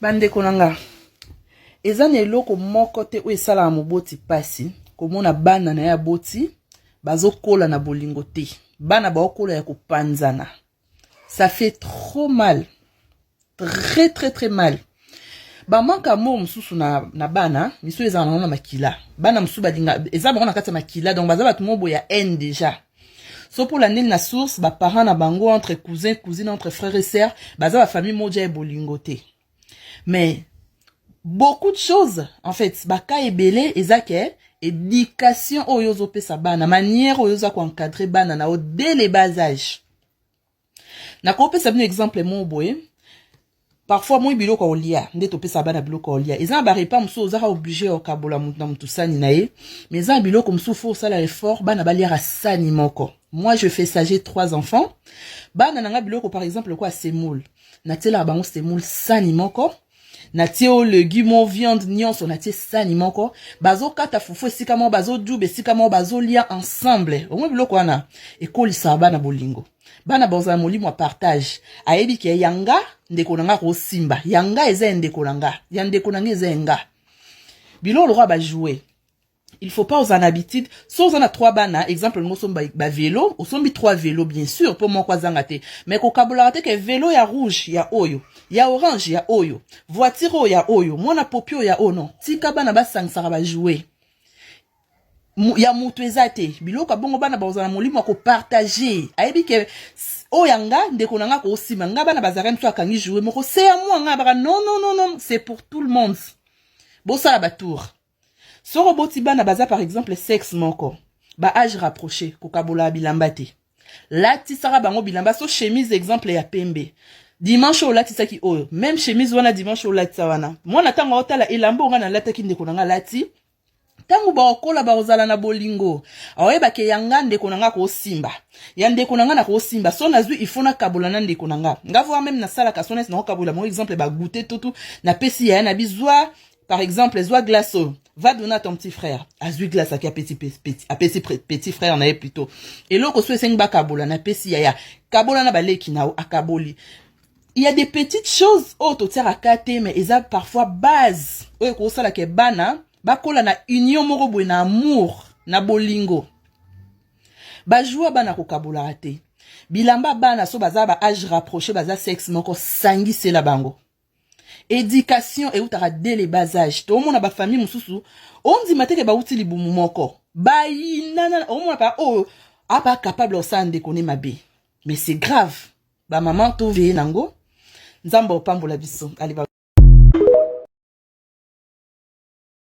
Bandeko na nga, eza na eloko moko te oyo esalaka moboti mpasi komona bana na ye aboti bazokola na bolingo te, bana baokola ya kopanzana. Ça fait trop mal, très très très mal. Bamanque amour mosusu na bana misusu ezala nango na makila. Bana mosusu balinga, eza bango na kati ya makila, donc baza bato moko boye ya haine déjà. So mpo landeli na source, baparent na bango, entre cousin, cousine, entre frère et sœur, baza bafamille moja ya bolingo te. Mais beaucoup de choses, en fait, baka ebele eza ke éducation oyo ozopesa bana, manière oyo oza koencadrer bana na yo dès le bas âge. Nakopesa bino exemple moko boye. Parfois moi, biloko ya kolia nde topesa bana biloko ya kolia, eza na barepas mosusu ozaka obligé ya kokabola motu na motu sani na ye, mais eza na biloko mosusu faut osala effort, bana baliaka sani moko. Moi, je fais ça, j'ai trois enfants. Bana na nga, biloko par exemple lokola semoule, natielaka bango semoule sani moko, natie oyo légume o viande nyonso, natie sani moko, bazokata fufu esika moko, bazoduba esika moko, bazolia ensemble. Omoi biloko wana ekolisaka bana bolingo. Bana bazala molimo ya partage, ayebi ke yanga ndeko na nga kosimba, yanga eza ya ndeko na nga, ya ndeko na nga eza ya nga. Biloko lokola bajouets, il faut pas ozala na habitude. So oza na trois bana, exemple, olingi osomba bavélo, osombi trois vélo, bien sûr, mpo moko azanga te, mais kokabolaka te ke vélo ya rouge ya oyo, ya orange ya oyo, voiture oyo ya oyo, mwana popi oyo ya oyo. Non, tika bana basangisaka bajouets ya moto eza te. Biloko ya bongo, bana bazala na molimo ya kopartager, ayebi ke oyo ya nga, ndeko na nga koosima nga. Bana bazalaka mosu akangi jouet moko, se ya mwa nga, baka non, non, non, non, c'est pour tout le monde. Bosala batour. Soki oboti bana baza par exemple sexe moko, baâge rapproché, kokabola bilamba te. Latisaka bango bilamba. So chemise, exemple, ya pembe, dimanche oyo olatisaki oyo, même chemise wana, dimanche oyo olatisa wana. Mwana ntango aotala elamba oyo nga nalataki, ndeko na nga alati, ntango bakokola bakozala na bolingo. Aoyebake ya nga, ndeko na nga kosimba, ya ndeko na nga na kosimba. So nazwi, il faut nakabola na ndeko na nga. Nga voire même nasalaka so neti nakokabola mo, exemple bagoûter tutu, napesi yaya na bizwa, par exemple, zwa glace oyo, va donner à ton petit frère. Azwi glace, aki apesi petit, apesi petit frère na ye plutôt. Eloko so esengi bakabola, napesi yaya, kabola na baleki na yo, akaboli. Il y a des petites choses oyo totiaka te, mais eza parfois base oyo ekosalaka bana bakola na union moko boye, na amour, na bolingo. Bajouets, bana kokabolaka te. Bilamba, bana so baza ba âge rapproché, baza sexe moko, sangisela bango. Éducation eutaka dès le bas âge. Toomona bafamille mosusu, ondima teke bauti libumu moko, bayinana. Omona pa oyo apa capable osala ndeko ne mabe, mais c'est grave. Bamama, toveiller nango. Nzambe opambola biso. Ale.